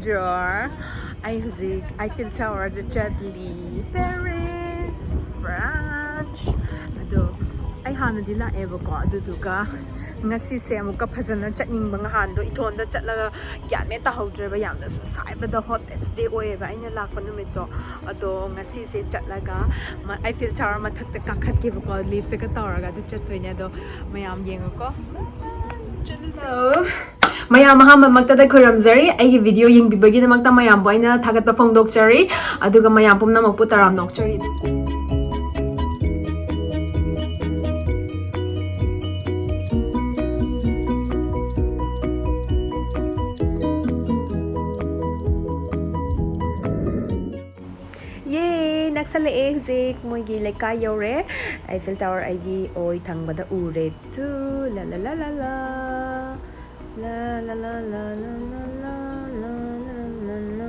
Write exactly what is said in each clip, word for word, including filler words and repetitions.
Sure. ꯑꯩ ꯍꯧꯖꯤꯛ Eiffel Towerꯗ ꯆꯠꯂꯤ, Paris, France꯫ ꯑꯗꯣ ꯑꯩ ꯍꯥꯟꯅꯗꯤ ꯂꯥꯛꯑꯦꯕꯀꯣ, ꯑꯗꯨꯗꯨꯒ ꯉꯁꯤꯁꯦ ꯑꯃꯨꯛꯀ ꯐꯖꯅ ꯆꯠꯅꯤꯡꯕ꯫ ꯅꯍꯥꯟꯗꯣ ꯏꯊꯣꯟꯗ ꯆꯠꯂꯒ ꯒ꯭ꯌꯥꯟ ꯃꯦꯟ ꯇꯥꯍꯧꯗ꯭ꯔꯦꯕ, ꯌꯥꯝꯅꯁꯨ ꯁꯥꯏꯕꯗ, hottest day ꯑꯣꯏꯌꯦꯕ ꯑꯩꯅ ꯂꯥꯛꯄ ꯅꯨꯃꯤꯠꯇꯣ꯫ ꯑꯗꯣ ꯉꯁꯤꯁꯦ ꯆꯠꯂꯒ ꯃ-, Eiffel Tower ꯃꯊꯛꯇ ꯀꯥꯈꯠꯀꯦꯕꯀꯣ, liftꯇꯒ ꯇꯧꯔꯒ ꯑꯗꯨ ꯆꯠꯇꯣꯏꯅꯦ꯫ ꯑꯗꯣ ꯃꯌꯥꯝ ꯌꯦꯡꯉꯨꯀꯣ꯫ So, ꯃꯌꯥꯝ ꯑꯍꯥꯟꯕꯃꯛꯇꯗ ꯈꯨꯔꯨꯝꯖꯔꯤ, ꯑꯩꯒꯤ video ꯌꯦꯡꯕꯤꯕꯒꯤꯗꯃꯛꯇ ꯃꯌꯥꯝꯕꯨ ꯑꯩꯅ ꯊꯥꯒꯠꯄ ꯐꯣꯡꯗꯣꯛꯆꯔꯤ, ꯑꯗꯨꯒ ꯃꯌꯥꯝ ꯄꯨꯝꯅꯃꯛꯄꯨ ꯇꯔꯥꯝꯅ ꯑꯣꯛꯆꯔꯤ꯫ ꯌꯦ, ꯅꯛꯁꯜꯂꯛꯑꯦ ꯍꯧꯖꯤꯛ, ꯃꯣꯏꯒꯤ ꯂꯩꯀꯥꯏ ꯌꯧꯔꯦ꯫ Eiffel Tower ꯑꯩꯒꯤ ꯑꯣꯏ ꯊꯪꯕꯗ ꯎꯔꯦ ꯇꯨ꯫ ꯂ ꯂ ꯂ ꯂ ꯂ꯫ ꯂ ꯂ ꯂ ꯂ ꯂ ꯂ ꯂ ꯂ ꯂ ꯂ ꯂ ꯂ꯫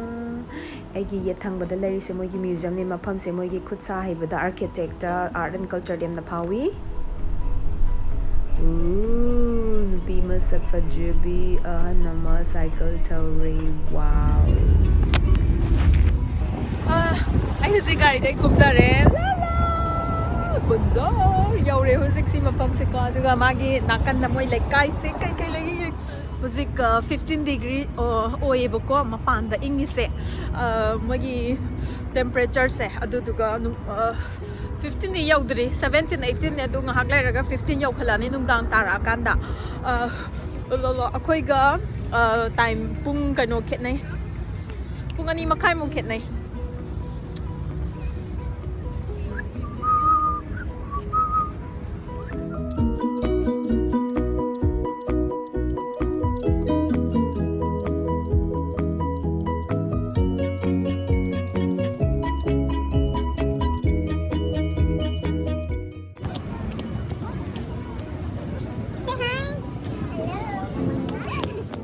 ꯑꯩꯒꯤ ꯌꯦꯠ ꯊꯪꯕꯗ ꯂꯩꯔꯤꯁꯦ ꯃꯣꯏꯒꯤ museumꯅꯤ꯫ ꯃꯐꯝꯁꯦ ꯃꯣꯏꯒꯤ ꯈꯨꯠ ꯁꯥ ꯍꯩꯕꯗ, architectꯇ, art and cultureꯗ ꯌꯥꯝꯅ ꯐꯥꯎꯏ꯫ ꯎ, ꯅꯨꯄꯤ ꯃꯁꯛ ꯐꯖꯕꯤ ꯑꯍꯟ ꯑꯃ cycle ꯊꯧꯔꯤ꯫ Wow! ꯑꯥ, ꯑꯩ ꯍꯧꯖꯤꯛ ꯒꯥꯔꯤꯗꯩ ꯀꯨꯝꯊꯔꯦ꯫ ꯂꯥ ꯂꯥ! ꯕꯟꯖꯥꯔ ꯌꯧꯔꯦ ꯍꯧꯖꯤꯛ ꯁꯤ ꯃꯐꯝꯁꯦꯀꯣ꯫ ꯑꯗꯨꯒ ꯃꯥꯒꯤ ꯅꯥꯀꯟꯗ ꯃꯣꯏ ꯂꯩꯀꯥꯏꯁꯦ ꯀꯩꯀꯩ ꯂꯩꯒꯦ? ꯍꯧꯖꯤꯛ, ꯑ, fifteen degree, ꯑꯣ, ꯑꯣꯏꯌꯦꯕꯀꯣ ꯃꯄꯥꯟꯗ ꯏꯪꯉꯤꯁꯦ꯫ ꯑ, ꯃꯣꯏꯒꯤ temperatureꯁꯦ꯫ ꯑꯗꯨꯗꯨꯒ ꯅꯨꯡ-, ꯑ, fifteenꯗꯤ ꯌꯧꯗ꯭ꯔꯤ, seventeen, eighteenꯅꯦ꯫ ꯑꯗꯨ ꯉꯥꯏꯍꯥꯛ ꯂꯩꯔꯒ fifteen ꯌꯧꯈꯠꯂꯛꯑꯅꯤ ꯅꯨꯡꯗꯥꯡ ꯇꯥꯔꯛꯑꯀꯥꯟꯗ꯫ ꯑ, ꯂꯣ, ꯂꯣ, ꯑꯩꯈꯣꯏꯒ, ꯑ, time ꯄꯨꯡ ꯀꯩꯅꯣ ꯈꯦꯠꯅꯩ, ꯄꯨꯡ ꯑꯅꯤ ꯃꯈꯥꯏꯃꯨꯛ ꯈꯦꯠꯅꯩ꯫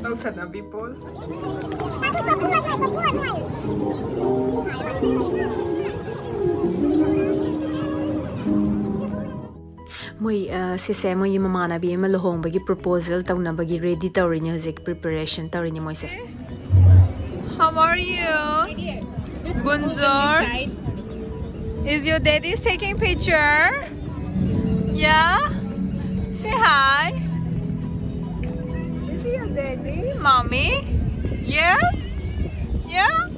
ꯇꯧꯁꯟꯅꯕꯤ pose꯫ ꯃꯣꯏ, ꯑ, ꯁꯤꯁꯦ ꯃꯣꯏꯒꯤ ꯃꯃꯥꯟꯅꯕꯤ ꯑꯃ ꯂꯨꯍꯣꯡꯕꯒꯤ proposal ꯇꯧꯅꯕꯒꯤ ready ꯇꯧꯔꯤꯅꯦ ꯍꯧꯖꯤꯛ, preparation ꯇꯧꯔꯤꯅꯦ ꯃꯣꯏꯁꯦ꯫ How are you? Bonjour. Is your daddy taking picture? Yeah? Say hi. Is he your daddy? Mommy? Yes? Yeah?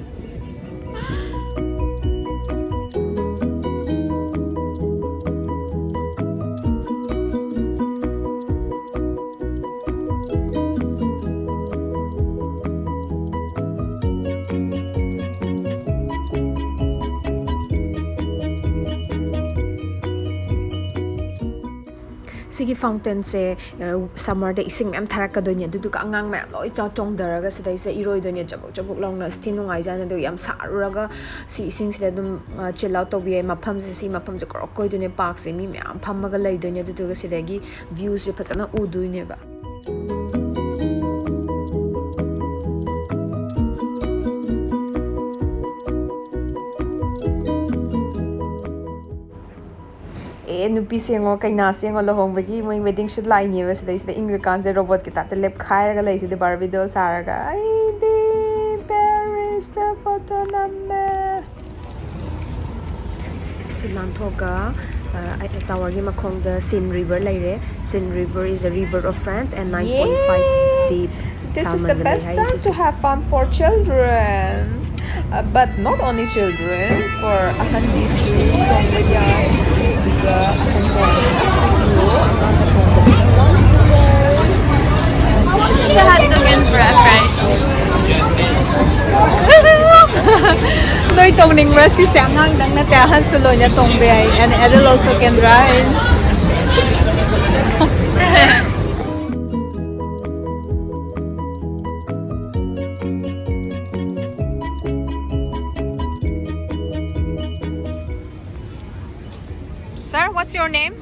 ꯁꯤꯒꯤ ꯐꯥꯎꯟꯇꯦꯟꯁꯦ ꯁꯝꯃꯔꯗ ꯏꯁꯤꯡ ꯃꯌꯥꯝ ꯊꯥꯔꯛꯀꯗꯣꯏꯅꯦ, ꯑꯗꯨꯗꯨꯒ ꯑꯉꯥꯡ ꯃꯌꯥꯝ ꯂꯣꯏ ꯆꯥꯎ ꯆꯣꯡꯊꯔꯒ ꯁꯤꯗꯩꯁꯤꯗ ꯏꯔꯣꯏꯗꯣꯏꯅꯦ, ꯆꯕꯨꯛ ꯆꯕꯨꯛ ꯂꯥꯎꯅ꯫ ꯁꯤ ꯊꯤ ꯅꯨꯡꯉꯥꯏꯖꯥꯠꯅꯤ꯫ ꯑꯗꯨꯒ ꯌꯥꯝ ꯁꯥꯔꯨꯔꯒ ꯁꯤ ꯏꯁꯤꯡꯁꯤꯗ ꯑꯗꯨꯝ ꯆꯤꯜ ꯑꯥꯎꯠ ꯇꯧꯕ ꯌꯥꯏ꯫ ꯃꯐꯝꯁꯦ, ꯁꯤ ꯃꯐꯝꯁꯦ ꯀ꯭ꯔꯣꯛ ꯀꯣꯏꯗꯣꯏꯅꯦ, ꯄꯥꯔꯛꯁꯦ ꯃꯤ ꯃꯌꯥꯝ ꯐꯝꯃꯒ ꯂꯩꯗꯣꯏꯅꯦ, ꯑꯗꯨꯗꯨꯒ ꯁꯤꯗꯒꯤ ꯚ꯭ꯌꯨꯁꯦ ꯐꯖꯅ ꯎꯗꯣꯏꯅꯦꯕ꯫ ꯑꯦ, ꯅꯨꯄꯤꯁꯦ ꯌꯦꯡꯉꯣ, ꯀꯩꯅꯥꯁꯦ ꯌꯦꯡꯉꯣ, ꯂꯨꯍꯣꯡꯕꯒꯤ ꯃꯣꯏ ꯋꯦꯗꯤꯡ ꯁꯨꯠ ꯂꯥꯛꯏꯅꯦꯕ꯫ ꯁꯤꯗꯩꯁꯤꯗ ꯏꯪꯈ꯭ꯔꯀꯥꯟꯁꯤꯗ ꯔꯣꯕꯣꯠꯀꯤ ꯇꯥꯏꯞꯇ ꯂꯦꯞꯈꯥꯏꯔꯒ ꯂꯩꯁꯤꯗ ꯕꯥꯔꯕꯤ ꯗꯣꯜ ꯁꯥꯔꯒ꯫ ꯑꯩꯗꯤ ꯄꯦꯔꯤꯁꯇ ꯐꯣꯇꯣ ꯅꯝꯃꯦ꯫ ꯁꯤ ꯂꯥꯟꯊꯣꯛꯑꯒ, ꯑ, ꯇꯥꯋꯔꯒꯤ ꯃꯈꯣꯡꯗ Seine River ꯂꯩꯔꯦ꯫ Seine River is a river of France and nine point five deep. This is the best time to have fun for children. Uh, but not only children, for ꯑꯍꯟꯒꯤꯁꯨ ꯇꯣꯡꯕ ꯌꯥꯏ꯫ ꯑꯗꯨꯒ ꯑꯍꯟ ꯇꯣꯡꯕꯅ ꯊꯤꯡꯉꯨ, ꯑꯉꯥꯡꯅ ꯇꯣꯡꯕꯗꯤ ꯌꯥꯝ ꯅꯨꯡꯉꯥꯏ꯫ This is the ꯅꯣꯏ ꯇꯣꯡꯅꯤꯡꯕ꯭ꯔꯥ? ꯁꯤꯁꯦ ꯑꯉꯥꯡꯗꯪ ꯅꯠꯇꯦ, ꯑꯍꯟꯁꯨ ꯂꯣꯏꯅ ꯇꯣꯡꯕ ꯌꯥꯏ꯫ An adult also can ride. Sir, what's your name?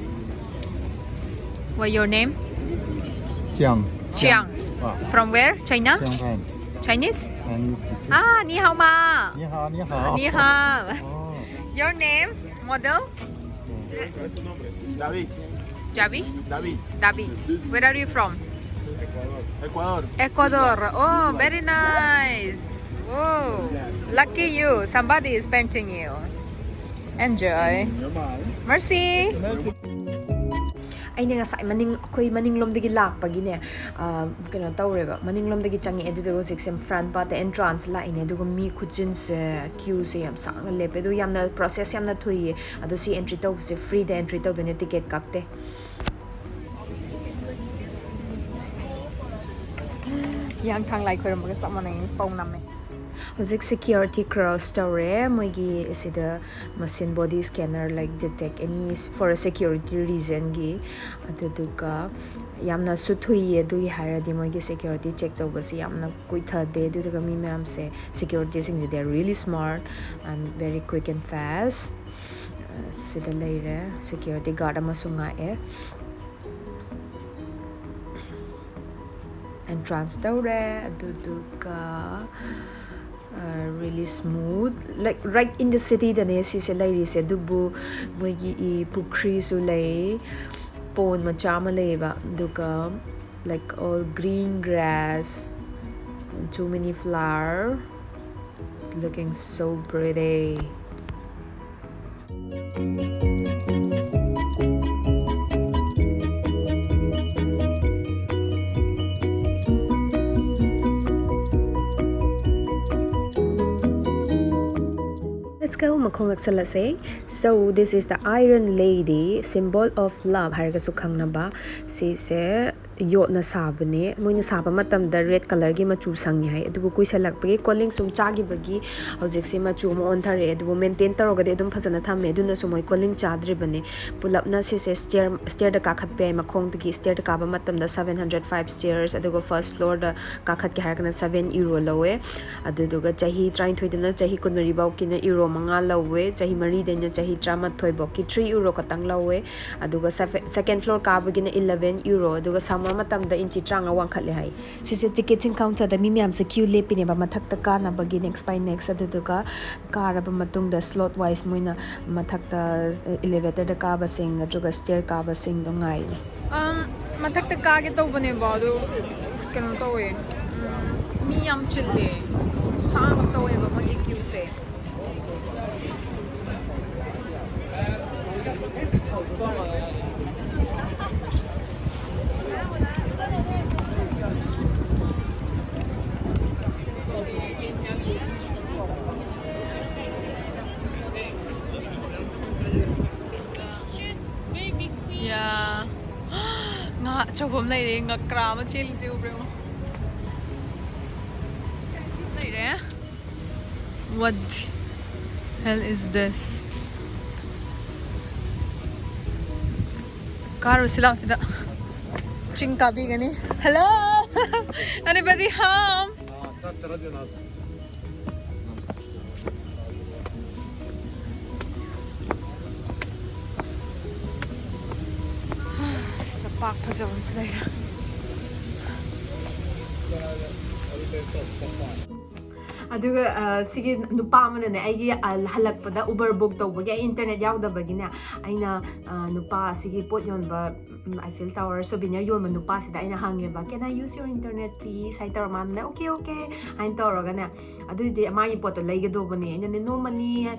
What your name? Chiang. Chiang. Ah. From where? China? Chiang Mai. Chinese? Chinese. Ah, 你好吗? 你好, 你好. 你好. Oh. Your name, model? David. Javi? David. David. Where are you from? Ecuador. Ecuador. Oh, very nice. Whoa, lucky you, somebody is painting you. Enjoy. Mercy. ꯑꯩꯅ ꯉꯁꯥꯏ ꯃꯅꯤꯡ, ꯑꯩꯈꯣꯏ ꯃꯅꯤꯡꯂꯣꯝꯗꯒꯤ ꯂꯥꯛꯄꯒꯤꯅꯦ, ꯑ, ꯀꯩꯅꯣ ꯇꯧꯔꯦꯕ, ꯃꯅꯤꯡꯂꯣꯝꯗꯒꯤ ꯆꯪꯉꯛꯑꯦ꯫ ꯑꯗꯨꯗꯨꯒ ꯍꯧꯖꯤꯛꯁꯦ front part entrance ꯂꯥꯛꯏꯅꯦ꯫ ꯑꯗꯨꯒ ꯃꯤ ꯈꯨꯆꯤꯟꯁꯦ, queueꯁꯦ ꯌꯥꯝ ꯁꯥꯡꯅ ꯂꯦꯞꯄꯦ꯫ ꯑꯗꯣ ꯌꯥꯝꯅ process ꯌꯥꯝꯅ ꯊꯨꯏꯌꯦ꯫ ꯑꯗꯣ ꯁꯤ entry ꯇꯧꯕꯁꯦ freeꯗ entry ꯇꯧꯗꯣꯏꯅꯦ, ticket ꯀꯛꯇꯦ꯫ ꯍꯤꯌꯥꯡꯊꯥꯡ ꯂꯥꯏ ꯈꯣꯏꯔꯝꯕꯒ ꯆꯞ ꯃꯥꯟꯅꯩ, ꯄꯧ ꯅꯝꯃꯦ꯫ ꯍꯧꯖꯤꯛ security cross ꯇꯧꯔꯦ꯫ ꯃꯣꯏꯒꯤ ꯁꯤꯗ machine, body scanner, like, detect any for a security reasonꯒꯤ꯫ ꯑꯗꯨꯗꯨꯒ ꯌꯥꯝꯅꯁꯨ ꯊꯨꯏꯌꯦ꯫ ꯑꯗꯨꯒꯤ ꯍꯥꯏꯔꯗꯤ ꯃꯣꯏꯒꯤ security check ꯇꯧꯕꯁꯦ ꯌꯥꯝꯅ ꯀꯨꯏꯊꯗꯦ꯫ ꯑꯗꯨꯗꯨꯒ ꯃꯤ ꯃꯌꯥꯝꯁꯦ, securityꯁꯤꯡꯁꯦ, they are really smart and very quick and fast꯫ ꯁꯤꯗ ꯂꯩꯔꯦ, security guard ꯑꯃꯁꯨ ꯉꯥꯛꯑꯦ꯫ Entrance ꯇꯧꯔꯦ꯫ ꯑꯗꯨꯗꯨꯒ, uh, really smooth, like, right in the cityꯗꯅꯦ ꯁꯤꯁꯦ ꯂꯩꯔꯤꯁꯦ꯫ ꯑꯗꯨꯕꯨ ꯃꯣꯏꯒꯤ ꯏ ꯄꯨꯈ꯭ꯔꯤꯁꯨ ꯂꯩ, pond ꯃꯆꯥ ꯑꯃ ꯂꯩꯌꯦꯕ꯫ ꯑꯗꯨꯒ, like, all green grass, too many flower, looking so pretty. Let's go, ꯃꯈꯣꯡ ꯂꯥꯛꯁꯜꯂꯁꯦ꯫ So, this is the Iron Lady, symbol of love ꯍꯥꯏꯔꯒꯁꯨ ꯈꯪꯅꯕ꯫ ꯁꯤꯁꯦ ꯌꯣꯠꯅ ꯁꯥꯕꯅꯦ꯫ ꯃꯣꯏꯅ ꯁꯥꯕ ꯃꯇꯝꯗ red colourꯒꯤ ꯃꯆꯨ ꯁꯪꯉꯦ ꯍꯥꯏ, ꯑꯗꯨꯕꯨ ꯀꯨꯏꯁꯜꯂꯛꯄꯒꯤ, ꯀꯣꯂꯤꯡ ꯁꯨꯝ ꯆꯥꯈꯤꯕꯒꯤ ꯍꯧꯖꯤꯛꯁꯤ ꯃꯆꯨ ꯑꯃ ꯑꯣꯟꯊꯔꯛꯑꯦ꯫ ꯑꯗꯨꯕꯨ maintain ꯇꯧꯔꯒꯗꯤ ꯑꯗꯨꯝ ꯐꯖꯅ ꯊꯝꯃꯦ꯫ ꯑꯗꯨꯅꯁꯨ ꯃꯣꯏ ꯀꯣꯂꯤꯡ ꯆꯥꯗ꯭ꯔꯤꯕꯅꯦ꯫ ꯄꯨꯂꯞꯅ ꯁꯤꯁꯦ stair, stairꯗ ꯀꯥꯈꯠꯄ ꯌꯥꯏ꯫ ꯃꯈꯣꯡꯗꯒꯤ stairꯗ ꯀꯥꯕ ꯃꯇꯝꯗ seven hundred five stairs, ꯑꯗꯨꯒ first floorꯗ ꯀꯥꯈꯠꯀꯦ ꯍꯥꯏꯔꯒꯅ seven euro ꯂꯧꯋꯦ꯫ ꯑꯗꯨꯗꯨꯒ ꯆꯍꯤ ꯇꯔꯥꯅꯤꯊꯣꯏꯗꯩꯅ ꯆꯍꯤ ꯀꯨꯟꯃꯔꯤ ꯐꯥꯎꯀꯤꯅ euro ꯃꯉꯥ ꯂꯧꯋꯦ꯫ ꯆꯍꯤ ꯃꯔꯤꯗꯩꯅ ꯆꯍꯤ ꯇꯔꯥꯃꯥꯊꯣꯏ ꯐꯥꯎꯀꯤ three euro ꯈꯛꯇꯪ ꯂꯧꯋꯦ꯫ ꯑꯗꯨꯒ ꯁꯦꯐꯦ-, second floor ꯀꯥꯕꯒꯤꯅ eleven euro, ꯑꯗꯨꯒ summer ꯃꯇꯝꯗ ꯏꯟꯆꯤ ꯇꯔꯥꯃꯉꯥ ꯋꯥꯡꯈꯠꯂꯦ ꯍꯥꯏ꯫ ꯁꯤꯁꯦ ticketing counterꯗ ꯃꯤ ꯃꯌꯥꯝꯁꯦ queue ꯂꯦꯞꯄꯤꯅꯦꯕ, ꯃꯊꯛꯇ ꯀꯥꯅꯕꯒꯤ next by next꯫ ꯑꯗꯨꯗꯨꯒ ꯀꯥꯔꯕ ꯃꯇꯨꯡꯗ slot wise ꯃꯣꯏꯅ ꯃꯊꯛꯇ elevatorꯗ ꯀꯥꯕꯁꯤꯡ ꯅꯠꯇ꯭ꯔꯒ stair ꯀꯥꯕꯁꯤꯡꯗꯣ ꯉꯥꯏꯔꯤꯅꯦ꯫ ꯑꯝ, ꯃꯊꯛꯇ ꯀꯥꯒꯦ ꯇꯧꯕꯅꯦꯕ, ꯑꯗꯨ ꯀꯩꯅꯣ ꯇꯧꯋꯦ, ꯎꯝ, ꯃꯤ ꯌꯥꯝ ꯆꯤꯜꯂꯦ꯫ ꯁꯥꯡꯅ ꯇꯧꯋꯦꯕ ꯃꯣꯏꯒꯤ ꯀ꯭ꯌꯨꯁꯦ꯫ ꯌꯥ꯫ ꯉꯥ ꯑꯆꯧꯕ ꯑꯃ ꯂꯩꯔꯦ꯫ ꯉꯀ꯭ꯔꯥ ꯑꯃ ꯆꯦꯜꯂꯤꯁꯦ ꯎꯕ꯭ꯔꯥ ꯌꯦꯡꯉꯣ꯫ ꯂꯩꯔꯦ꯫ What the hell is this? ꯀꯥꯔꯨꯁꯤ ꯂꯥꯎ ꯁꯤꯗ꯫ ꯆꯤꯡ ꯀꯥꯕꯤꯒꯅꯤ꯫ Hello! Anybody home? ꯁꯤꯗ ꯄꯥꯛ ꯐꯖꯕ ꯑꯃꯁꯨ ꯂꯩꯔꯦ꯫ ꯑꯗꯨꯒ ꯑ, ꯁꯤꯒꯤ ꯅꯨꯄꯥ ꯑꯃꯅꯅꯦ, ꯑꯩꯒꯤ ꯑ, ꯍꯜꯂꯛꯄꯗ ꯎꯕꯔ ꯕꯨꯛ ꯇꯧꯕꯒꯤ ꯑꯩ ꯏꯟꯇꯔꯅꯦꯠ ꯌꯥꯎꯗꯕꯒꯤꯅꯦ, ꯑꯩꯅ ꯑ, ꯅꯨꯄꯥ ꯑꯁꯤꯒꯤ ꯄꯣꯠ ꯌꯣꯟꯕ, ꯎꯝ, ꯑꯥꯏꯐꯤꯜ ꯇꯥꯋꯔ ꯁꯣꯚꯤꯅꯤꯌꯔ ꯌꯣꯟꯕ ꯅꯨꯄꯥꯁꯤꯗ ꯑꯩꯅ ꯍꯪꯉꯦꯕ, "Can I use your internet please?" ꯍꯥꯏꯅ ꯇꯧꯔ, ꯃꯥꯅꯅꯦ, "Okay, okay" ꯍꯥꯏꯅ ꯇꯧꯔꯒꯅꯦ, ꯑꯗꯨꯗꯤ ꯃꯥꯒꯤ ꯄꯣꯠꯇꯣ ꯂꯩꯒꯗꯧꯕꯅꯦ꯫ ꯑꯩꯅꯅꯦ, "No money,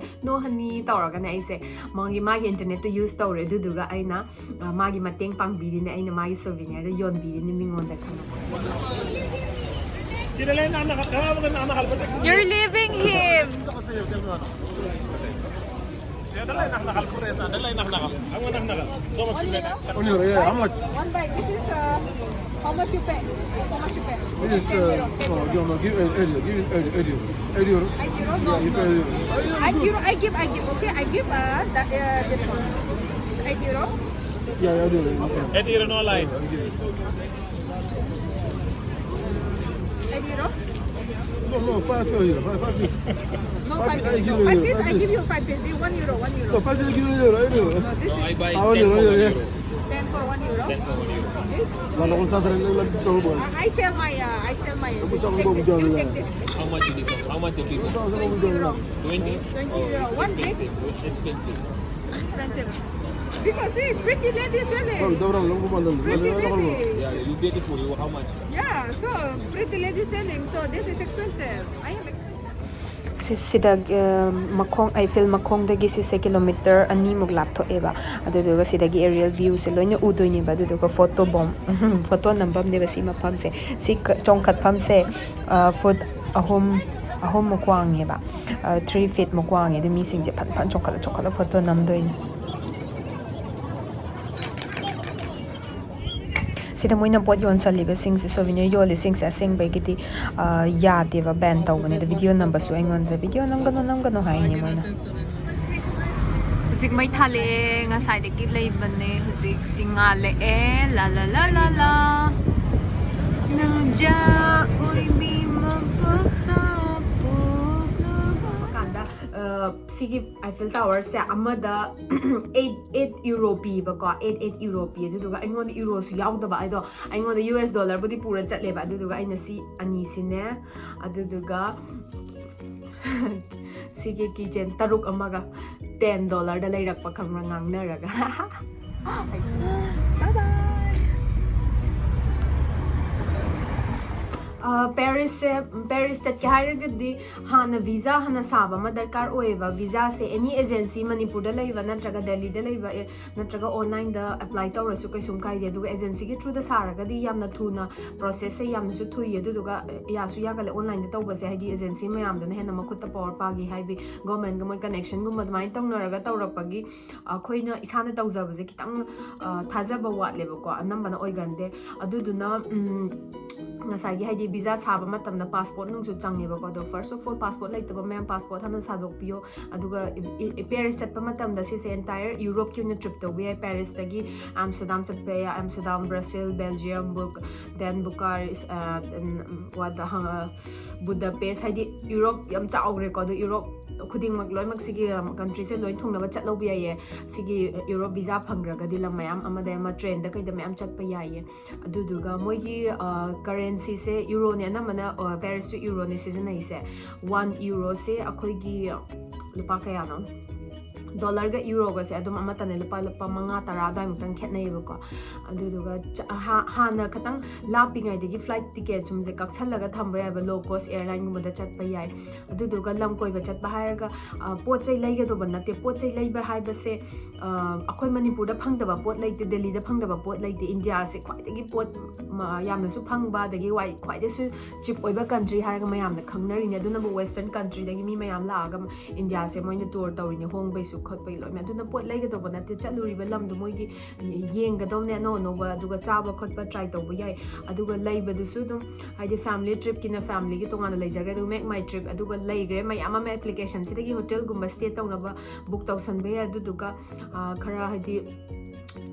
no honey" ꯇꯧꯔꯒꯅꯦ, ꯑꯩꯁꯦ ꯃꯥꯒꯤ, ꯃꯥꯒꯤ ꯏꯟꯇꯔꯅꯦꯠꯇꯣ ꯌꯨꯁ ꯇꯧꯔꯦ꯫ ꯑꯗꯨꯗꯨꯒ ꯑꯩꯅ ꯑ, ꯃꯥꯒꯤ ꯃꯇꯦꯡ ꯄꯥꯡꯕꯤꯔꯤꯅꯦ, ꯑꯩꯅ ꯃꯥꯒꯤ ꯁꯣꯚꯤꯅꯤꯌꯔꯗꯣ ꯌꯣꯟꯕꯤꯔꯤꯅꯦ ꯃꯤꯉꯣꯟꯗ, ꯈꯪꯉꯕ? You're leaving him. One euro? One bite. This is, uh, how much you pay? How much you pay? This is, uh, no, no, no, give eight euro, give it eight euro, eight euro. Eight euro? No, no. Eight euro. I give, I give, okay? I give, uh, the, uh, this one. Eight euro? Yeah, yeah, I do it. Okay. Eight euro, no lie. Eight euro? No, no, five euro, five, five piece. No, five piece. No, five piece, I give you five piece. One euro, one euro. No, five piece, give euro, eight euro. No, this is I buy ten for one euro. Ten for one euro. Ten for one euro. This? One euro. I, I sell my, uh, I sell my. Take this. You take this. How much is this one? How much is this one? Twenty euro. Twenty? Twenty euro. One big. Expensive. Expensive. Because see, pretty lady selling. Pretty lady. Yeah, you get it for you. How much? Yeah, so pretty lady selling. So this is expensive. I am expensive. ꯁꯤꯗ ꯃꯈꯣꯡ Eiffel ꯃꯈꯣꯡꯗꯒꯤ ꯁꯤꯁꯦ kilometre ꯑꯅꯤꯃꯨꯛ ꯂꯥꯞꯊꯣꯛꯑꯦꯕ꯫ ꯑꯗꯨꯗꯨꯒ ꯁꯤꯗꯒꯤ Ariel ꯚ꯭ꯌꯨꯁꯦ ꯂꯣꯏꯅ ꯎꯗꯣꯏꯅꯦꯕ꯫ ꯑꯗꯨꯗꯨꯒ photo bomb, photo ꯅꯝꯐꯝꯅꯦꯕ ꯁꯤ ꯃꯐꯝꯁꯦ꯫ ꯁꯤ ꯆꯣꯡꯈꯠꯐꯝꯁꯦ ꯐꯨꯠ ꯑꯍꯨꯝ ꯑꯍꯨꯝꯃꯨꯛ ꯋꯥꯡꯉꯦꯕ꯫ ꯊ꯭ꯔꯤ ꯐꯤꯠꯃꯨꯛ ꯋꯥꯡꯉꯦ꯫ ꯑꯗꯨ ꯃꯤꯁꯤꯡꯁꯦ ꯐꯟ ꯐꯟ ꯆꯣꯡꯈꯠꯂ ꯆꯣꯡꯈꯠꯂ ꯐꯣꯇꯣ ꯅꯝꯗꯣꯏꯅꯦ꯫ ꯁꯤꯗ ꯃꯣꯏꯅ ꯄꯣꯠ ꯌꯣꯟꯁꯜꯂꯤꯕꯁꯤꯡꯁꯦ, ꯁꯣꯚꯤꯅꯤꯔ ꯌꯣꯜꯂꯤꯁꯤꯡꯁꯦ ꯑꯁꯦꯡꯕꯒꯤꯗꯤ ꯌꯥꯗꯦꯕ, ꯕꯦꯟ ꯇꯧꯕꯅꯦ꯫ ꯑꯗ ꯚꯤꯗꯤꯑꯣ ꯅꯝꯕꯁꯨ ꯑꯩꯉꯣꯟꯗ ꯚꯤꯗꯤꯑꯣ ꯅꯝꯒꯅꯨ ꯅꯝꯒꯅꯨ ꯍꯥꯏꯅꯦ ꯃꯣꯏꯅ꯫ ꯍꯧꯖꯤꯛ ꯃꯩ ꯊꯥꯜꯂꯛꯑꯦ, ꯉꯁꯥꯏꯗꯒꯤ ꯂꯩꯕꯅꯦ, ꯍꯧꯖꯤꯛꯁꯤ ꯉꯥꯜꯂꯛꯑꯦ꯫ ꯂꯥ ꯂꯥ ꯂꯥ ꯂꯥ ꯂꯥ꯫ ꯅꯨꯡꯖꯥ ꯑꯣꯏꯕꯤ ꯃꯄꯣꯛꯇ ꯄꯣꯛꯂꯨꯕ꯫ ꯀꯥꯟꯗ ꯁꯤꯒꯤ ꯑꯥꯏꯐꯤꯜ ꯇꯥꯋꯔꯁꯦ ꯑꯃꯗ ꯑꯩꯠ ꯑꯩꯠ ꯌꯨꯔꯣ ꯄꯤꯕꯀꯣ꯫ ꯑꯩꯠ ꯑꯩꯠ ꯌꯨꯔꯣ ꯄꯤ꯫ ꯑꯗꯨꯗꯨꯒ ꯑꯩꯉꯣꯟꯗ ꯌꯨꯔꯣꯁꯨ ꯌꯥꯎꯗꯕ꯫ ꯑꯗꯣ ꯑꯩꯉꯣꯟꯗ ꯌꯨ ꯑꯦꯁ ꯗꯣꯂꯔꯕꯨꯗꯤ ꯄꯨꯔ ꯆꯠꯂꯦꯕ꯫ ꯑꯗꯨꯗꯨꯒ ꯑꯩꯅ ꯁꯤ ꯑꯅꯤꯁꯤꯅꯦ, ꯑꯗꯨꯗꯨꯒ ꯁꯤꯒꯤ ꯀꯤꯆꯦꯟ ꯇꯔꯨꯛ ꯑꯃꯒ ꯇꯦꯟ ꯗꯣꯂꯔꯗ ꯂꯩꯔꯛꯄ, ꯈꯪꯕ꯭ꯔꯥ, ꯉꯥꯡꯅꯔꯒ꯫ ꯄꯦꯔꯤꯁꯁꯦ, ꯄꯦꯔꯤꯁ ꯆꯠꯀꯦ ꯍꯥꯏꯔꯒꯗꯤ ꯍꯥꯟꯅ ꯚꯤꯖꯥ ꯍꯥꯟꯅ ꯁꯥꯕ ꯑꯃ ꯗꯔꯀꯥꯔ ꯑꯣꯏꯌꯦꯕ꯫ ꯚꯤꯖꯥꯁꯦ ꯑꯦꯅꯤ ꯑꯦꯖꯦꯟꯁꯤ, ꯃꯅꯤꯄꯨꯔꯗ ꯂꯩꯕ ꯅꯠꯇ꯭ꯔꯒ ꯗꯦꯜꯂꯤꯗ ꯂꯩꯕ, ꯑꯦ, ꯅꯠꯇ꯭ꯔꯒ ꯑꯣꯟꯂꯥꯏꯟꯗ ꯑꯦꯄ꯭ꯂꯥꯏ ꯇꯧꯔꯁꯨ ꯀꯩꯁꯨꯝ ꯀꯥꯏꯗꯦ꯫ ꯑꯗꯨꯒ ꯑꯦꯖꯦꯟꯁꯤꯒꯤ ꯊ꯭ꯔꯨꯗ ꯁꯥꯔꯒꯗꯤ ꯌꯥꯝꯅ ꯊꯨꯅ, ꯄ꯭ꯔꯣꯁꯦꯁꯁꯦ ꯌꯥꯝꯅꯁꯨ ꯊꯨꯏ꯫ ꯑꯗꯨꯗꯨꯒ ꯌꯥꯁꯨ ꯌꯥꯒꯜꯂꯦ ꯑꯣꯟꯂꯥꯏꯟꯗ ꯇꯧꯕꯁꯦ, ꯍꯥꯏꯗꯤ ꯑꯦꯖꯦꯟꯁꯤ ꯃꯌꯥꯝꯗꯨꯅ ꯍꯦꯟꯅ ꯃꯈꯨꯠꯇ ꯄꯋꯥꯔ ꯄꯥꯒꯤ, ꯍꯥꯏꯗꯤ ꯒꯣꯔꯃꯦꯟꯒ ꯃꯣꯏ ꯀꯅꯦꯛꯁꯟꯒꯨꯝꯕ ꯑꯗꯨꯃꯥꯏꯅ ꯇꯧꯅꯔꯒ ꯇꯧꯔꯛꯄꯒꯤ ꯑꯩꯈꯣꯏꯅ ꯏꯁꯥꯅ ꯇꯧꯖꯕꯁꯦ ꯈꯤꯇꯪ, ꯑ, ꯊꯥꯖꯕ ꯋꯥꯠꯂꯦꯕꯀꯣ, ꯑꯅꯝꯕꯅ ꯑꯣꯏꯒꯟꯗꯦ꯫ ꯑꯗꯨꯗꯨꯅ, ꯎꯝ, ꯉꯁꯥꯏꯒꯤ, ꯍꯥꯏꯗꯤ, ꯚꯤꯖꯥ ꯁꯥꯕ ꯃꯇꯝꯗ ꯄꯥꯁꯄꯣꯔꯠ ꯅꯨꯡꯁꯨ ꯆꯪꯉꯦꯕꯀꯣ꯫ ꯑꯗꯣ first of all, ꯄꯥꯁꯄꯣꯔꯠ ꯂꯩꯇꯕ ꯃꯌꯥꯝ ꯄꯥꯁꯄꯣꯔꯠ ꯍꯥꯟꯅ ꯁꯥꯗꯣꯛꯄꯤꯌꯣ꯫ ꯑꯗꯨꯒ ꯏ-, ꯏ-, ꯄꯦꯔꯤꯁ ꯆꯠꯄ ꯃꯇꯝꯗ ꯁꯤꯁꯦ entire ꯌꯨꯔꯣꯞꯀꯤ ꯑꯣꯏꯅ ꯇ꯭ꯔꯤꯞ ꯇꯧꯕ ꯌꯥꯏ꯫ ꯄꯦꯔꯤꯁꯇꯒꯤ ꯑꯝꯁꯇꯔꯗꯥꯝ ꯆꯠꯄ ꯌꯥꯏ, ꯑꯝꯁꯇꯔꯗꯥꯝ, ꯕ꯭ꯔꯁꯦꯜ, ꯕꯦꯜꯖꯤꯌꯝ, ꯕꯨꯛ-, then ꯕꯨꯀꯥꯔꯦꯁ, ꯑ, ꯎꯝ, what the, ꯍ-, ꯕꯨꯗꯥꯄꯦꯁ, ꯍꯥꯏꯗꯤ ꯌꯨꯔꯣꯞ ꯌꯥꯝ ꯆꯥꯎꯈ꯭ꯔꯦꯀꯣ꯫ ꯑꯗꯣ ꯌꯨꯔꯣꯞ ꯈꯨꯗꯤꯡꯃꯛ ꯂꯣꯏꯅꯃꯛ ꯁꯤꯒꯤ, ꯎꯝ, ꯀꯟꯇ꯭ꯔꯤꯁꯦ ꯂꯣꯏ ꯊꯨꯡꯅꯕ ꯆꯠꯍꯧꯕ ꯌꯥꯏꯌꯦ꯫ ꯁꯤꯒꯤ ꯌꯨꯔꯣꯞ ꯚꯤꯖꯥ ꯐꯪꯈ꯭ꯔꯒꯗꯤ ꯂꯝ ꯃꯌꯥꯝ ꯑꯃꯗ ꯑꯃ ꯇ꯭ꯔꯦꯟꯗ ꯀꯩꯗ ꯃꯌꯥꯝ ꯆꯠꯄ ꯌꯥꯏꯌꯦ꯫ ꯑꯗꯨꯗꯨꯒ ꯃꯣꯏꯒꯤ, ꯑ, ꯀꯔꯦꯟꯁꯤꯁꯦ ꯌꯨꯔꯣꯅꯦ ꯑꯅꯝꯕꯅ, ꯑ, ꯄꯦꯔꯤꯁꯁꯨ ꯌꯨꯔꯣꯅꯦ ꯁꯤꯖꯤꯟꯅꯩꯁꯦ꯫ ꯋꯥꯟ ꯌꯨꯔꯣꯁꯦ ꯑꯩꯈꯣꯏꯒꯤ ꯂꯨꯄꯥ ꯀꯌꯥꯅꯣ? ꯗꯣꯂꯔꯒ ꯌꯨꯔꯣꯒꯁꯦ ꯑꯗꯨꯝ ꯑꯃꯠꯇꯅꯦ, ꯂꯨꯄꯥ ꯂꯨꯄꯥ ꯃꯉꯥ ꯇꯔꯥ ꯑꯗꯨꯋꯥꯏꯃꯨꯛꯇꯪ ꯈꯦꯠꯅꯩꯌꯦꯕꯀꯣ꯫ ꯑꯗꯨꯗꯨꯒ ꯆ- ꯍꯥ- ꯍꯥꯟꯅ ꯈꯇꯪ ꯂꯥꯞꯄꯤꯉꯩꯗꯒꯤ flight ticket ꯁꯨꯝꯁꯦ ꯀꯛꯁꯜꯂꯒ ꯊꯝꯕ ꯌꯥꯏꯕ, low cost airline ꯒꯨꯝꯕꯗ ꯆꯠꯄ ꯌꯥꯏ꯫ ꯑꯗꯨꯗꯨꯒ ꯂꯝ ꯀꯣꯏꯕ ꯆꯠꯄ ꯍꯥꯏꯔꯒ, ꯑ, ꯄꯣꯠ ꯆꯩ ꯂꯩꯒꯗꯧꯕ ꯅꯠꯇꯦ꯫ ꯄꯣꯠ ꯆꯩ ꯂꯩꯕ ꯍꯥꯏꯕꯁꯦ, ꯑ, ꯑꯩꯈꯣꯏ ꯃꯅꯤꯄꯨꯔꯗ ꯐꯪꯗꯕ ꯄꯣꯠ ꯂꯩꯇꯦ, ꯗꯦꯜꯂꯤꯗ ꯐꯪꯗꯕ ꯄꯣꯠ ꯂꯩꯇꯦ꯫ ꯏꯟꯗꯤꯌꯥꯁꯦ ꯈ꯭ꯋꯥꯏꯗꯒꯤ ꯄꯣꯠ ꯃ- ꯌꯥꯝꯅꯁꯨ ꯐꯪꯕ, ꯑꯗꯒꯤ ꯋꯥꯏ ꯈ꯭ꯋꯥꯏꯗꯒꯤꯁꯨ cheap ꯑꯣꯏꯕ country ꯍꯥꯏꯔꯒ ꯃꯌꯥꯝꯅ ꯈꯪꯅꯔꯤꯅꯦ꯫ ꯑꯗꯨꯅꯕꯨ western country ꯗꯒꯤ ꯃꯤ ꯃꯌꯥꯝ ꯂꯥꯛꯑꯒ ꯏꯟꯗꯤꯌꯥꯁꯦ ꯃꯣꯏꯅ tour ꯇꯧꯔꯤꯅꯦ, ꯍꯣꯡꯕꯩꯁꯨ ꯈꯣꯠꯄꯒꯤ ꯂꯣꯏꯅ꯫ ꯑꯗꯨꯅ ꯄꯣꯠ ꯂꯩꯒꯗꯧꯕ ꯅꯠꯇꯦ, ꯆꯠꯂꯨꯔꯤꯕ ꯂꯝꯗꯣ ꯃꯣꯏꯒꯤ ꯌꯦꯡꯒꯗꯧꯅꯦ ꯑꯅꯧ ꯑꯅꯧꯕ, ꯑꯗꯨꯒ ꯆꯥꯕ ꯈꯣꯠꯄ try ꯇꯧꯕ ꯌꯥꯏ꯫ ꯑꯗꯨꯒ ꯂꯩꯕꯗꯨꯁꯨ ꯑꯗꯨꯝ, ꯍꯥꯏꯗꯤ family trip ꯀꯤꯅ family ꯒꯤ ꯇꯣꯉꯥꯟꯅ ꯂꯩꯖꯈ꯭ꯔꯦ, ꯑꯗꯨꯒ make my trip, ꯑꯗꯨꯒ ꯂꯩꯈ꯭ꯔꯦ ꯃꯌꯥꯝ ꯑꯃ application ꯁꯤꯗꯒꯤ hotel ꯒꯨꯝꯕ stay ꯇꯧꯅꯕ book ꯇꯧꯁꯟꯕ ꯌꯥꯏ꯫ ꯑꯗꯨꯗꯨꯒ, ꯑ, ꯈꯔ ꯍꯥꯏꯗꯤ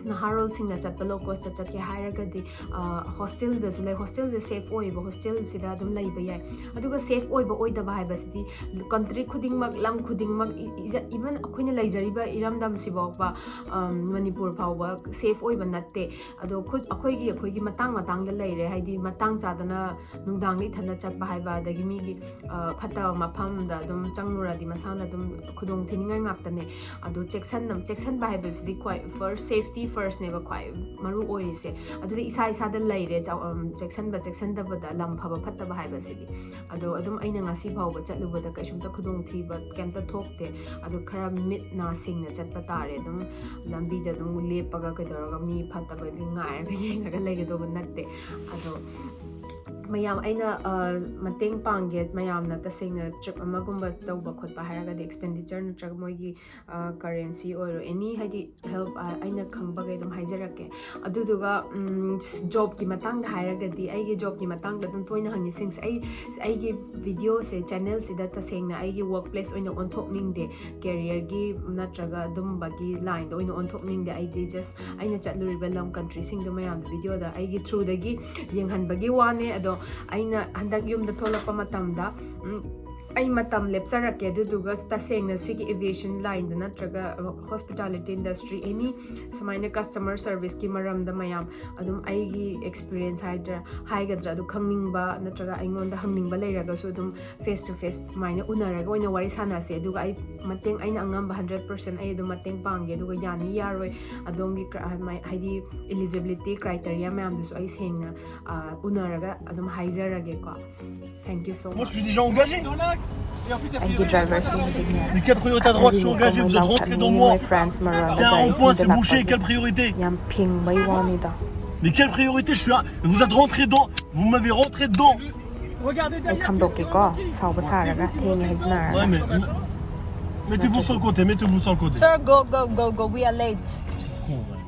ꯅꯍꯥꯔꯣꯜꯁꯤꯡꯅ ꯆꯠꯄ low cost ꯇ ꯆꯠꯀꯦ ꯍꯥꯏꯔꯒꯗꯤ, ꯑ, hostel ꯗꯁꯨ ꯂꯩ꯫ Hostel ꯁꯦ safe ꯑꯣꯏꯌꯦꯕ, hostel ꯁꯤꯗ ꯑꯗꯨꯝ ꯂꯩꯕ ꯌꯥꯏ꯫ ꯑꯗꯨꯒ safe ꯑꯣꯏꯕ ꯑꯣꯏꯗꯕ ꯍꯥꯏꯕꯁꯤꯗꯤ country ꯈꯨꯗꯤꯡꯃꯛ, ꯂꯝ ꯈꯨꯗꯤꯡꯃꯛ, ꯏ- ꯏꯖ- even ꯑꯩꯈꯣꯏꯅ ꯂꯩꯖꯔꯤꯕ ꯏꯔꯝꯗꯝꯁꯤꯐꯥꯎꯕ, ꯑꯝ, ꯃꯅꯤꯄꯨꯔ ꯐꯥꯎꯕ safe ꯑꯣꯏꯕ ꯅꯠꯇꯦ꯫ ꯑꯗꯣ ꯈꯨ- ꯑꯩꯈꯣꯏꯒꯤ, ꯑꯩꯈꯣꯏꯒꯤ ꯃꯇꯥꯡ ꯃꯇꯥꯡꯗ ꯂꯩꯔꯦ꯫ ꯍꯥꯏꯗꯤ ꯃꯇꯥꯡ ꯆꯥꯗꯅ ꯅꯨꯡꯗꯥꯡꯗ ꯏꯊꯟꯗ ꯆꯠꯄ ꯍꯥꯏꯕ, ꯑꯗꯒꯤ ꯃꯤꯒꯤ, ꯑ, ꯐꯠꯇꯕ ꯃꯐꯝꯗ ꯑꯗꯨꯝ ꯆꯪꯉꯨꯔꯗꯤ ꯃꯁꯥꯅ ꯑꯗꯨꯝ ꯈꯨꯗꯣꯡ ꯊꯤꯅꯤꯡꯉꯥꯏ ꯉꯥꯛꯇꯅꯦ꯫ ꯑꯗꯣ ꯆꯦꯛꯁꯟꯅ- ꯆꯦꯛꯁꯟꯕ ꯍꯥꯏꯕꯁꯤꯗꯤ ꯈ꯭ꯋꯥꯏ first, safety first ꯅꯦꯕ ꯈ꯭ꯋꯥꯏ ꯃꯔꯨ ꯑꯣꯏꯔꯤꯁꯦ꯫ ꯑꯗꯨꯗꯤ ꯏꯁꯥ ꯏꯁꯥꯗ ꯂꯩꯔꯦ, ꯆꯥꯎ-, ꯑꯝ, ꯆꯦꯛꯁꯟꯕ ꯆꯦꯛꯁꯟꯗꯕꯗ, ꯂꯝ ꯐꯕ ꯐꯠꯇꯕ ꯍꯥꯏꯕꯁꯤꯗꯤ꯫ ꯑꯗꯣ ꯑꯗꯨꯝ ꯑꯩꯅ ꯉꯁꯤ ꯐꯥꯎꯕ ꯆꯠꯂꯨꯕꯗ ꯀꯩꯁꯨꯝꯇ ꯈꯨꯗꯣꯡꯊꯤꯕ ꯀꯩꯝꯇ ꯊꯣꯛꯇꯦ꯫ ꯑꯗꯣ ꯈꯔ ꯃꯤꯠ ꯅꯥ ꯁꯤꯡꯅ ꯆꯠꯄ ꯇꯥꯔꯦ꯫ ꯑꯗꯨꯝ ꯂꯝꯕꯤꯗ ꯑꯗꯨꯝ ꯂꯦꯞꯄꯒ ꯀꯩꯗꯧꯔꯒ ꯃꯤ ꯐꯠꯇꯕꯗꯤ ꯉꯥꯏꯔꯒ ꯌꯦꯡꯉꯒ ꯂꯩꯒꯗꯧꯕ ꯅꯠꯇꯦ꯫ ꯑꯗꯣ ꯃꯌꯥꯝ ꯑꯩꯅ, ꯑ, ꯃꯇꯦꯡ ꯄꯥꯡꯒꯦ, ꯃꯌꯥꯝꯅ ꯇꯁꯦꯡꯅ trip ꯑꯃꯒꯨꯝꯕ ꯇꯧꯕ ꯈꯣꯠꯄ ꯍꯥꯏꯔꯒꯗꯤ expenditure ꯅꯠꯇ꯭ꯔꯒ ꯃꯣꯏꯒꯤ, ꯑ, currency ꯑꯣꯏꯔꯣ, any ꯍꯥꯏꯗꯤ help, ꯑ, ꯑꯩꯅ ꯈꯪꯕꯈꯩ ꯑꯗꯨꯝ ꯍꯥꯏꯖꯔꯛꯀꯦ꯫ ꯑꯗꯨꯗꯨꯒ, ꯎꯝ, job ꯀꯤ ꯃꯇꯥꯡꯗ ꯍꯥꯏꯔꯒꯗꯤ, ꯑꯩꯒꯤ job ꯀꯤ ꯃꯇꯥꯡꯗ ꯑꯗꯨꯝ ꯇꯣꯏꯅ ꯍꯪꯉꯤ ꯁꯤꯡꯁꯦ꯫ ꯑꯩ, ꯑꯩꯒꯤ video ꯁꯦ, channel ꯁꯤꯗ ꯇꯁꯦꯡꯅ ꯑꯩꯒꯤ work place ꯑꯣꯏꯅ ꯑꯣꯟꯊꯣꯛꯅꯤꯡꯗꯦ, career ꯒꯤ ꯅꯠꯇ꯭ꯔꯒ ꯑꯗꯨꯝꯕꯒꯤ line ꯗ ꯑꯣꯏꯅ ꯑꯣꯟꯊꯣꯛꯅꯤꯡꯗꯦ꯫ ꯑꯩꯗꯤ just ꯑꯩꯅ ꯆꯠꯂꯨꯔꯤꯕ ꯂꯝ country ꯁꯤꯡꯗꯣ ꯃꯌꯥꯝꯗ video ꯗ ꯑꯩꯒꯤ through ꯗꯒꯤ ꯌꯦꯡꯍꯟꯕꯒꯤ ꯋꯥꯅꯦ꯫ ꯑꯗꯣ ꯑꯩꯅ ꯍꯟꯗꯛ ꯌꯨꯝꯗ ꯊꯣꯛꯂꯛꯄ ꯃꯇꯝꯗ, ꯎꯝ, ꯑꯩ ꯃꯇꯝ ꯂꯦꯞꯆꯔꯛꯀꯦ, ꯑꯗꯨꯗꯨꯒ ꯇꯁꯦꯡꯅ ꯁꯤꯒꯤ aviation lineꯗ ꯅꯠꯇ꯭ꯔꯒ hospitality industry, any ꯁꯨꯃꯥꯏꯅ customer serviceꯀꯤ ꯃꯔꯝꯗ ꯃꯌꯥꯝ ꯑꯗꯨꯝ ꯑꯩꯒꯤ experience ꯍꯥꯏꯗ꯭ꯔꯥ, ꯍꯥꯏꯒꯗ꯭ꯔꯥ, ꯑꯗꯨ ꯈꯪꯅꯤꯡꯕ ꯅꯠꯇ꯭ꯔꯒ ꯑꯩꯉꯣꯟꯗ ꯍꯪꯅꯤꯡꯕ ꯂꯩꯔꯒꯁꯨ ꯑꯗꯨꯝ face to face ꯑꯗꯨꯃꯥꯏꯅ ꯎꯅꯔꯒ ꯑꯣꯏꯅ ꯋꯥꯔꯤ ꯁꯥꯟꯅꯁꯦ꯫ ꯑꯗꯨꯒ ꯑꯩ ꯃꯇꯦꯡ, ꯑꯩꯅ ꯑꯉꯝꯕ hundred percent ꯑꯩ ꯑꯗꯨꯝ ꯃꯇꯦꯡ ꯄꯥꯡꯒꯦ꯫ ꯑꯗꯨꯒ ꯌꯥꯅꯤ ꯌꯥꯔꯣꯏ, ꯑꯗꯣꯝꯒꯤ ꯀ꯭ꯔ-, ꯍꯥꯏ-, ꯍꯥꯏꯗꯤ eligibility criteria ꯃꯌꯥꯝꯗꯨꯁꯨ ꯑꯩ ꯁꯦꯡꯅ, ꯑ, ꯎꯅꯔꯒ ꯑꯗꯨꯝ ꯍꯥꯏꯖꯔꯒꯦꯀꯣ꯫ Thank you so Moi, je much. suis déjà engagé. ꯑꯩꯒꯤ driverꯁꯤ ꯍꯧꯖꯤꯛꯅꯦ Mais quelle priorité à droite, je suis engagé, vous êtes rentré dans moi. France ꯃꯔꯣꯟꯗ C'est un ꯒꯥꯔꯤ rond-point, c'est ꯊꯤꯟꯖꯤꯜꯂꯛꯄꯒꯤ bouché, quelle priorité ? ꯌꯥꯝ ꯐꯤꯡꯕꯩ ꯋꯥꯅꯤꯗ. Mais quelle priorité ? Je suis un... Vous êtes rentré dans... Vous m'avez rentré dans... ꯑꯩ ꯈꯥꯝꯗꯣꯛꯀꯦꯀꯣ, ꯁꯥꯎꯕ ꯁꯥꯔꯒ ꯊꯦꯡꯉꯦ ꯍꯥꯏꯖꯤꯟꯅꯔꯒ. Ouais, mais... Mettez-vous sur le côté, mettez-vous sur le côté. Sir, go, go, go, go. We are late. Con, ouais.